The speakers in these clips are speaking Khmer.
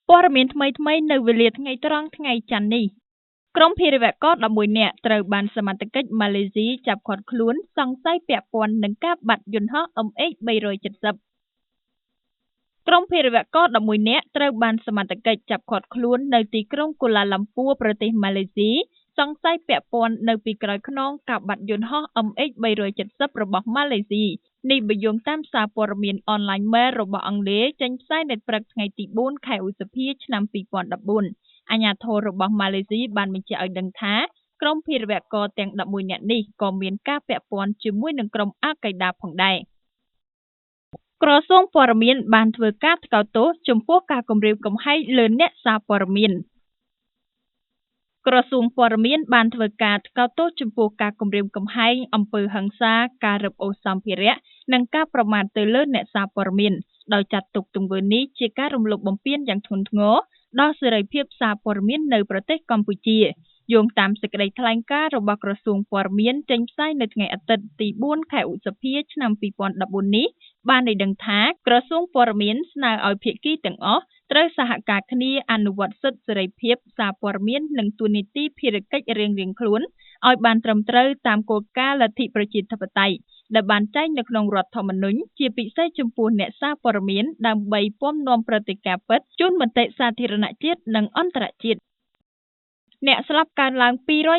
ព័ត៌មានថ្មីៗនៅវេលាថ្ងៃត្រង់ថ្ងៃច័ន្ទនេះ ក្រុមភេរវករ11នាក់ត្រូវបានសមត្ថកិច្ចម៉ាឡេស៊ីចាប់ឃាត់ខ្លួនសង្ស័យពាក់ព័ន្ធនឹងការបាត់យន្តហោះ MH370 ក្រុមភេរវករ11នាក់ត្រូវបានសមត្ថកិច្ចចាប់ឃាត់ខ្លួននៅទីក្រុងកូឡាឡាំពួរប្រទេសម៉ាឡេស៊ីសង្ស័យពាក់ព័ន្ធនៅពីក្រោយខ្នងការបាត់យន្តហោះ MH370 របស់ម៉ាឡេស៊ីនេះបើយោងតាមសារព័ត៌មានអនឡាញ Mail របស់អង់គ្លេសចេញផ្សាយនៅព្រឹកថ្ងៃទី4ខែឧសភាឆ្នាំ2014អាជ្ញាធររបស់ម៉ាឡេស៊ីបានបញ្ជាក់ឲ្យដឹងថាក្រុមភេរវករទាំង11នាក់នេះក៏មានការពាក់ព័ន្ធជាមួយនឹងក្រុមអាល់កៃដាផងដែរក្រសួងព័ត៌មានបានធ្វើការថ្កោលទោសចំពោះការគំរាមកំហែងលើអ្នកសារព័ត៌មានក្រសួងព័ត៌មានបានធ្វើការថ្កោលទោសចំពោះការគំរាមកំហែងអំពើហិង្សាការរឹបអូសសម្ភារៈនិងការប្រមាថទៅលើអ្នកសារព័ត៌មានដោយចាត់ទុកទង្វើនេះជាការរំលោភបំពានយ៉ាងធ្ងន់ធ្ងរដល់សេរីភាពសារព័ត៌មាននៅប្រទេសកម្ពុជាយោងតាមសេចក្តីថ្លែងការណ៍របស់ក្រសួងព័ត៌មានចេញផ្សាយនៅថ្ងៃអាទិត្យទី4ខែឧសភាឆ្នាំ2014នេះបានឲ្យដឹងថាក្រសួងព័ត៌មានស្នើឲ្យភាគីទាំងអស់ត្រូវសហការគ្នាអនុវត្តសិទ្ធិសេរីភាពសារព័ត៌មាននិងតួនាទីភារកិច្ចរៀងៗខ្លួនឲ្យបានត្រឹមត្រូវតាមគោលការណ៍លទ្ធិប្រជាធិបតេយ្យដែលបានចែងនៅក្នុងរដ្ឋធម្មនុញ្ញជាពិសេសចំពោះអ្នកសារព័ត៌មានដើម្បីពំនាំព្រឹត្តិការណ៍ពិតជូនមតិសាធារណជាតិនិងអន្តរជាតិអ្នកស្លាប់កើនឡើង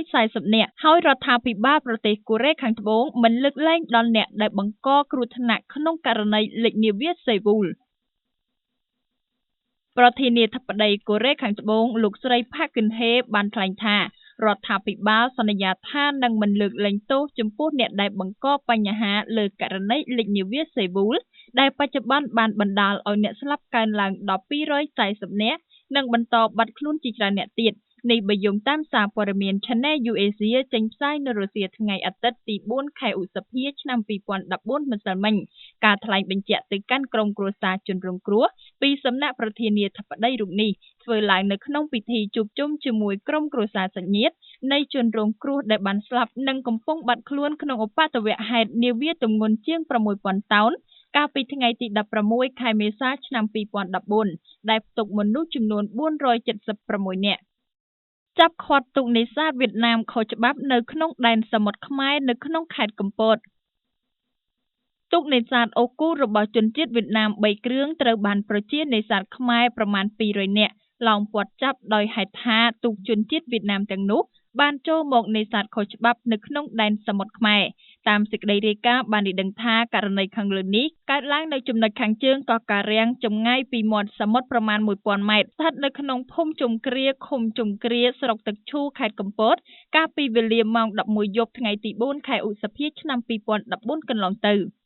240នាក់ហើយរដ្ឋាភិបាលប្រទេសកូរ៉េខាងត្បូងមិនលើកលែងដល់អ្នកដែលបង្កគ្រោះថ្នាក់ក្នុងករណីលិចនាវាសេវូលប្រធានាធិបតីកូរ៉េខាងត្បូងលោកស្រីផាកគឹនហេបានថ្លែងថារដ្ឋាភិបាលសន្យាថានឹងមិនលើកលែងទោសចំពោះអ្នកដែលបង្កបញ្ហាលើករណីលិចនាវាសេវូលដែលបច្ចុប្បន្នបានបណ្ដាលឲ្យអ្នកស្លាប់កើនឡើងដល់240នាក់និងបន្តបាត់ខ្លួនជាច្រើនអ្នកទៀតនេះបើយោងតាមសារព័ត៌មាន Channel UAsia ចេញផ្សាយនៅរសៀលថ្ងៃអាទិត្យទី4ខែឧសភាឆ្នាំ2014ម្សិលមិញការថ្លែងបញ្ជាក់ទៅកាន់ក្រុមគ្រួសារជនរងគ្រោះពីសំណាក់ប្រធានាធិបតីរូបនេះធ្វើឡើងនៅក្នុងពិធីជួបជុំជាមួយក្រុមគ្រួសារសាច់ញាតិនៃជនរងគ្រោះដែលបានស្លាប់និងកំពុងបាត់ខ្លួនក្នុងឧបទ្ទវហេតុនាវាទម្ងន់ជាង 6000 តោនកាលពីថ្ងៃទី16ខែមេសាឆ្នាំ2014ដែលផ្ទុកមនុស្សចំនួន476នាក់ចាប់ឃាត់ទូកនេសាទវៀតណាមខុសច្បាប់នៅក្នុងដែនសមុទ្រខ្មែរនៅក្នុងខេត្តកំពតទូកនេសាទអូគូរបស់ជនជាតិវៀតណាម3គ្រឿងត្រូវបានប្រជានេសាទខ្មែរប្រមាណ200នាក់ឡោមព័ទ្ធចាប់ដោយហេតុថាទូកជនជាតិវៀតណាមទាំងនោះបានចូលមកនេសាទខុសច្បាប់នៅក្នុងដែនសមុទ្រខ្មែរតាមសេចក្តីរាយការណ៍បានឲ្យដឹងថាករណីខាងលើនេះកើតឡើងនៅចំណុចខាងជើងកោះការាំងចម្ងាយពីមាត់សមុទ្រប្រមាណ1000ម៉ែត្រស្ថិតនៅក្នុងភូមិជុំគ្រាឃុំជុំគ្រាស្រុកទឹកឈូខេត្តកំពតកាលពីវេលាម៉ោង11យប់ថ្ងៃទី4ខែឧសភាឆ្នាំ2014កន្លងទៅ។